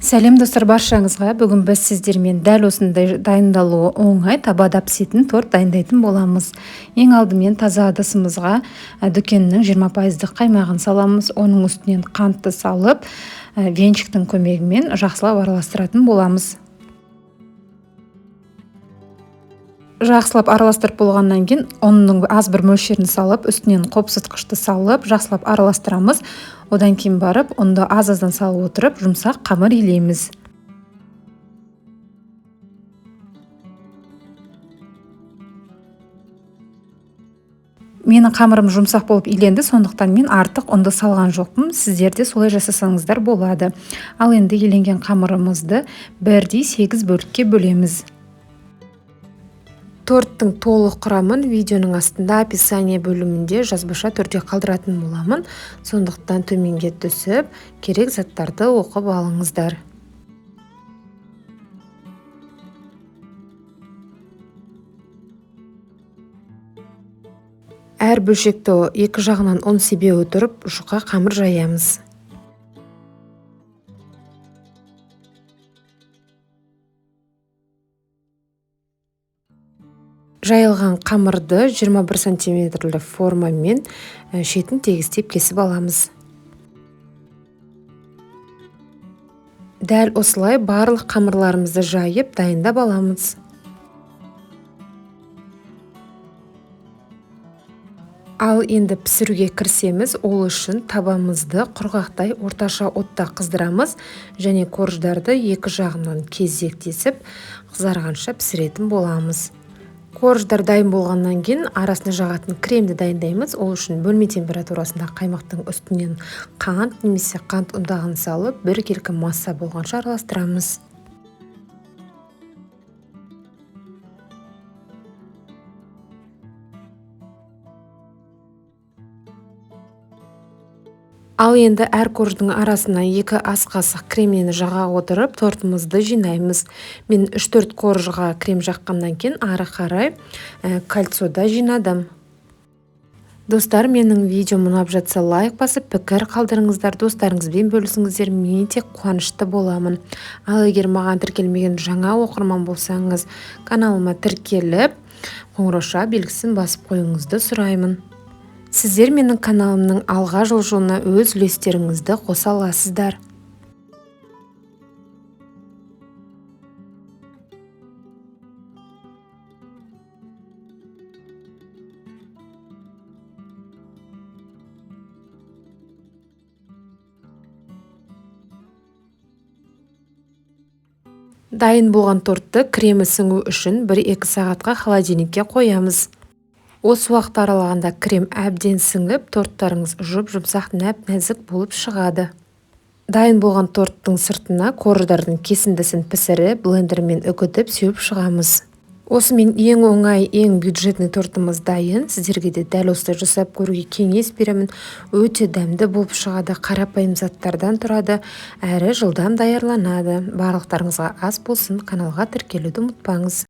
Сәлем достар баршаңызға. Бүгін біз сіздермен дәл осындай дайындалуы оңай табада пісетін торт дайындайтын боламыз. Ең алдымен таза ыдысымызға дүкеннің 20% қаймағын саламыз. Оның үстінен қантты салып, венчиктің көмегімен жақсылап араластыратын боламыз. Жақсылап араластырып болғаннан кейін ұнның аз бір мөлшерін салып, үстінен қопсытқышты салып, жақсылап араластырамыз. Одан кейін барып, ұнды аз-аздан салып отырып, жұмсақ қамыр илейміз. Менің қамырым жұмсақ болып иленді, сондықтан мен артық ұнды салған жоқпын. Сіздер де солай жасасаңыздар болады. Ал енді иленген қамырымызды бірдей 8 бөлікке бөлеміз. Торттың толық құрамын видеоның астында описание бөлімінде жазбаша түрде қалдыратын боламын. Сондықтан төменге түсіп, керек заттарды оқып алыңыздар. Әр бөлшекті екі жағынан ұн себе отырып, жұқа қамыр жаямыз. Жайылған қамырды 21 сантиметрлі формамен шетін тегістеп кесіп аламыз. Дәл осылай барлық қамырларымызды жайып дайындап аламыз. Ал енді пісіруге кірісеміз. Ол үшін табамызды құрғақтай орташа отта қыздырамыз және корждарды екі жағынан кезектесіп қызарғанша пісіретін боламыз. Корждар дайын болғаннан кейін арасына жағатын кремді дайындаймыз. Ол үшін бөлме температурасында қаймақтың үстінен қант немесе қант ұнтағын салып, біркелкі масса болғанша араластырамыз. Ал енді әр корждың арасына 2 ас қасық кремнені жаға отырып, тортымызды жинаймыз. Мен 3-4 коржға крем жаққаннан кейін ары қарай кольцода жинадым. Достар, менің видеом ұнап жатса лайк басып, пікір қалдырыңыздар, достарыңызбен бөлісіңіздер, мен тек қуанышты боламын. Ал егер маған тіркелмеген жаңа оқырман болсаңыз, каналыма тіркеліп, қоңырауша белгісін басып қоюыңызды сұраймын. Сіздер менің каналымның алға жылжуына өз үлестеріңізді қоса аласыздар. Дайын болған тортты кремі сіңу үшін 1-2 сағатқа холодильникке қоямыз. Осы уақыт аралығында крем әбден сіңіп, торттарыңыз жұп-жұмсақ, нәп-нәзік болып шығады. Дайын болған торттың сыртына корждардың кесіндісін пісіріп, блендермен үгітіп сеуіп шығамыз. Осымен ең оңай, ең бюджетный тортымыз дайын. Сіздерге де дәл осылай жасап көруге кеңес беремін. Өте дәмді болып шығады, қарапайым заттардан тұрады, әрі жылдам даярланады. Барлықтарыңызға ас болсын, каналға тіркелуді ұмытпаңыз.